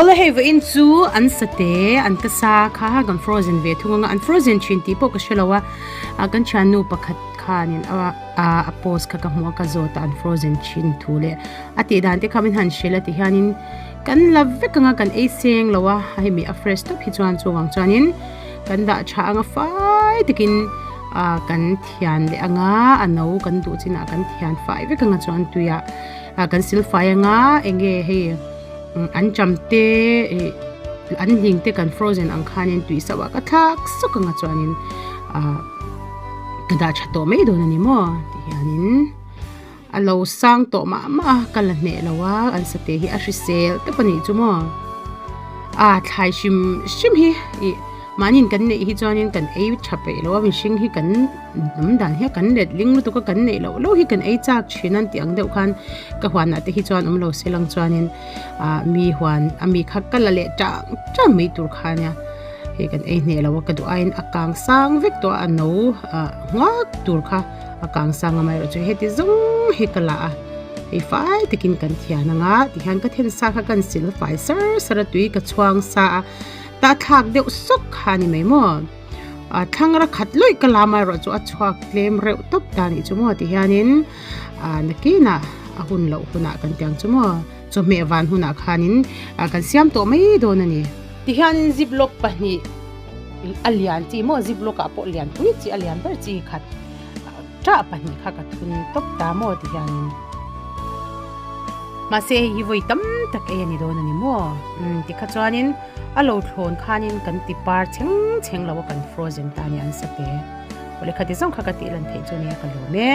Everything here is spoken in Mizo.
Awle hei vawiin chu an sate an ka sa kha kan frozen ve thung anga an frozen thin tih pawh ka hre lo a ah kan thiannu pakhat khanin a a post kha ka hmu a ka zawt a an frozen thin thu leh a tih dan te kha min han hrilh a ti hianin kan la vek anga kan ei seng lo a hemi a fresh tawp hi chuan chuvang chuanin kan dah tha anga fai takin ah kan thian leh anga a no kan duh chinah kan thian fai vek anga chuan tuiah ah kan sil fai anga enge hei an cham te ih an hling te kan frozen ang khanin tui sauh ah ka thlak sawk anga chuanin ah ka dah tha tawh mai dawn a ni maw ti hianin a lo sang tawh mah mah a ka la hneh lo a an sate hi a hrisel tawp a nih chu maw a thlai hrim hrim hi ih mahniin kan neih hi chuanin kan ei tha peih lo a mihring hi kan hnam dan hian kan let ling lutuk a kan neih loh loh hi kan ei chak thin a tih ang deuh khan ka huanah te hi chuan awm lo se lang chuanin ah mi huan a mi kha ka la leh tang tang mai tur kha ania hei kan ei hneh lo a ka duh aiin a kang sang vek tawh a a no ah nghak tur kha a kang sang amaherawhchu heti zawng hi ka la a hei fai takin kan thian anga tihian ka then sa kha kan sil fai sar sar a tui ka chhuang sa a tah thlak deuh sawk kha a ni mai maw. A thlang ra khat lawih ka lam erawh chu a chhuak tlem reuh tawp ta anih chu maw tihianin ah nakinah a hun loh hunah kan ti ang chu maw chawhmeh van hunah khanin ah kan siam tawh mai dawn a ni. Tihianin ziplock pahnih a lian chi maw ziplock ah pawh lian pui chi a lian ber chi khat ṭah pahnih kha ka thun tawp ta maw tihianin mahse hei hi vawi tam tak ei a ni dawn a ni maw umm tikha chuanin. A lo thlawn khanin kan ti par chheng chheng lo a kan frozen ta a ni an sa te. Awle khati zawng kha ka tih lan theih chu nia ka lawm e.